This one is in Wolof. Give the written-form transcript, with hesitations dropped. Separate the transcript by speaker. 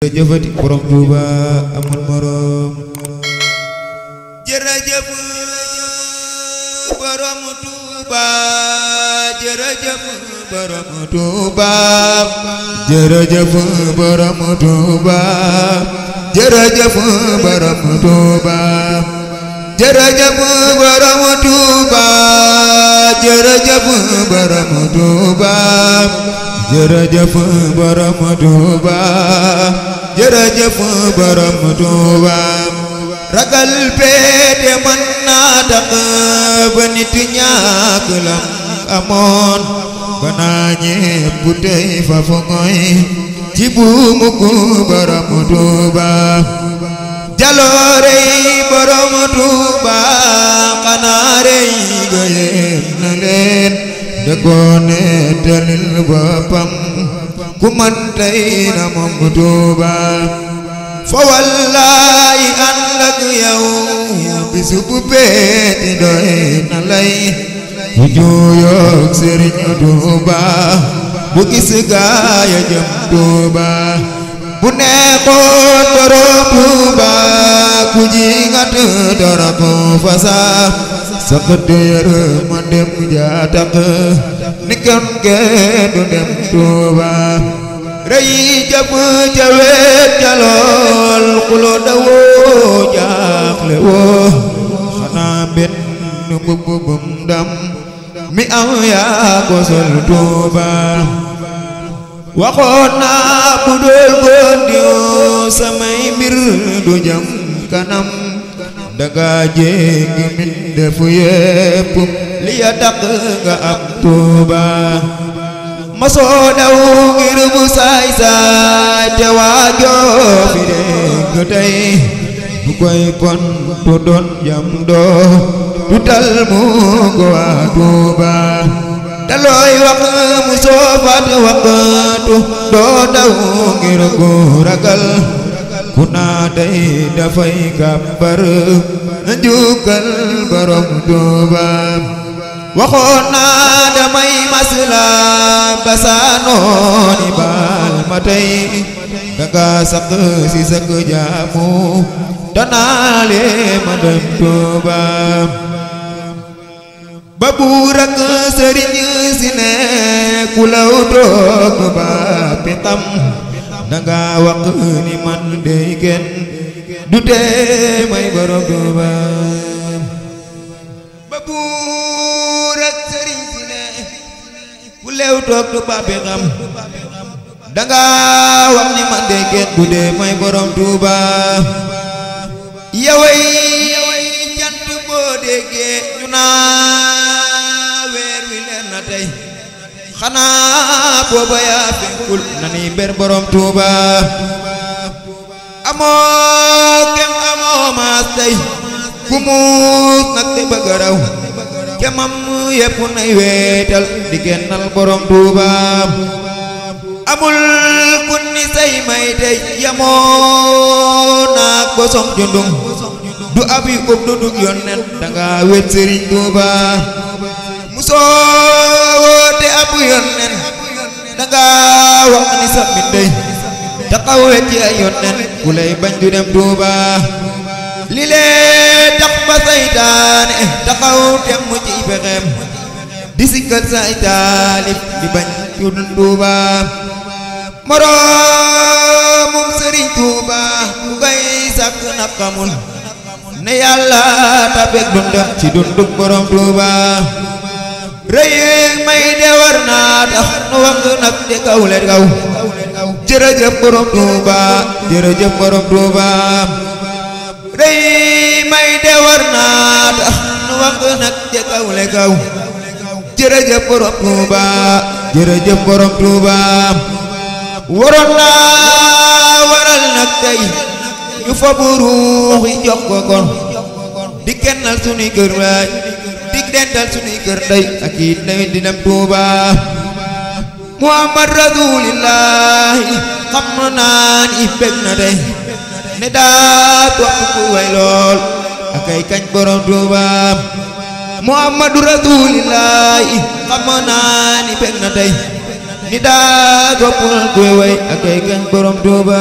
Speaker 1: jërëjëfati borom Tuuba amul morom jërëjëf borom Tuuba jërëjëf borom Tuuba jërëjëf borom Tuuba jërëjëf borom Tuuba jërëjëf borom Tuuba jërëjëf borom Tuuba jërëjëf borom Tuuba jërëjëf borom Tuuba ragal péete mën naa tax ba nit ñàkk lam amoon ba naa ñépp tey fa fu ngoy ci buumu ku borom Tuuba jaloore yi borom Tuuba xanaa rey ga yéem na leen da goone talil boppam ku man tey na moom Tuuba fa wallaay ànd ak yow bisu bu peeti doy na lay ku juuyoog Sëriñ Tuuba bu gis gaaya jëm Tuuba bu neexoon borom Tuuba ku jingat dara ko fasa sakatër ma dem jaatak ni kon kenn du dem Tuuba rëy jëf ca weet ca lool xulo dawoo jaaxle woo xanaa benn mbubbum ndam mi am yaa ko sol Tuuba waxoon naa bu dool gondiyo samay mbir du jëm kanam daga jéggi min defu yépp li ya tax nga am Tuuba masoo daw ngir bu saay saay te waajoo fi dégg tey bu koy pon tu doon jam doo tu tal mu ko waa Tuuba te looy wax mu soofaat waxtu doo daw ngir ku ragal ku naa tey dafay kàbbar na njukkal borom Tuuba waxoon naa damay masla basaanooni baal ma tey danga sakk si sakk jaamu tanaale ma dem Tuuba ba buur ak sëriñ si ne ku law toog ba pitam danga wax ni man dey kenn du tee may borom Tuuba ba buur ak sëriñ si ne ku lew toog du ba pitam danga wax ni man dey kenn du tee may borom Tuuba yaway jant boo déggee ñu naa weer wi leer na tey xanaa booba yaa fenkul na ni ber borom Tuuba amoo kem amoo maas tey ku muus nag te bëgg a raw kemam yépp nay weetal di gennal borom Tuuba amul kun ni say may tey yamoo naak bosom jundum du abi ub du dug yonnen danga wet Sëriñ Tuuba musoo te abu yonnen danga wax ni sa mbindey taxaw wet ci ay yonnen ku lay bañ du dem Tuuba li lee tax ba saytaane taxaw tem mu ci pexem di sikkal say taalif di bañ du dem Tuuba moroomum Sëriñ Tuuba ku koy sàkk na xamul ne yàlla tabek dundam ci dunduk borom Tuuba rëy may de war naa tax nu wax nag de kaw leen kaw jërëjëf borom Tuuba jërëjëf borom Tuuba rëy may de war naa tax nu wax nag de kaw leen kaw jërëjëf borom Tuuba jërëjëf borom Tuuba waroon naa waral nag tey ñu fa buruux yi jox ko kon di kennal sunuy kër waay di dental sunuy kër ndey ak yi ndey di dem Tuuba Muhammad Rasulillahi xam naa ni bég na tey ne daa topp ku way lool ak ay kañ borom Tuuba Muhammad Rasulillahi xam naa ni bég na tey ni daa topp ku way ak ay kañ borom Tuuba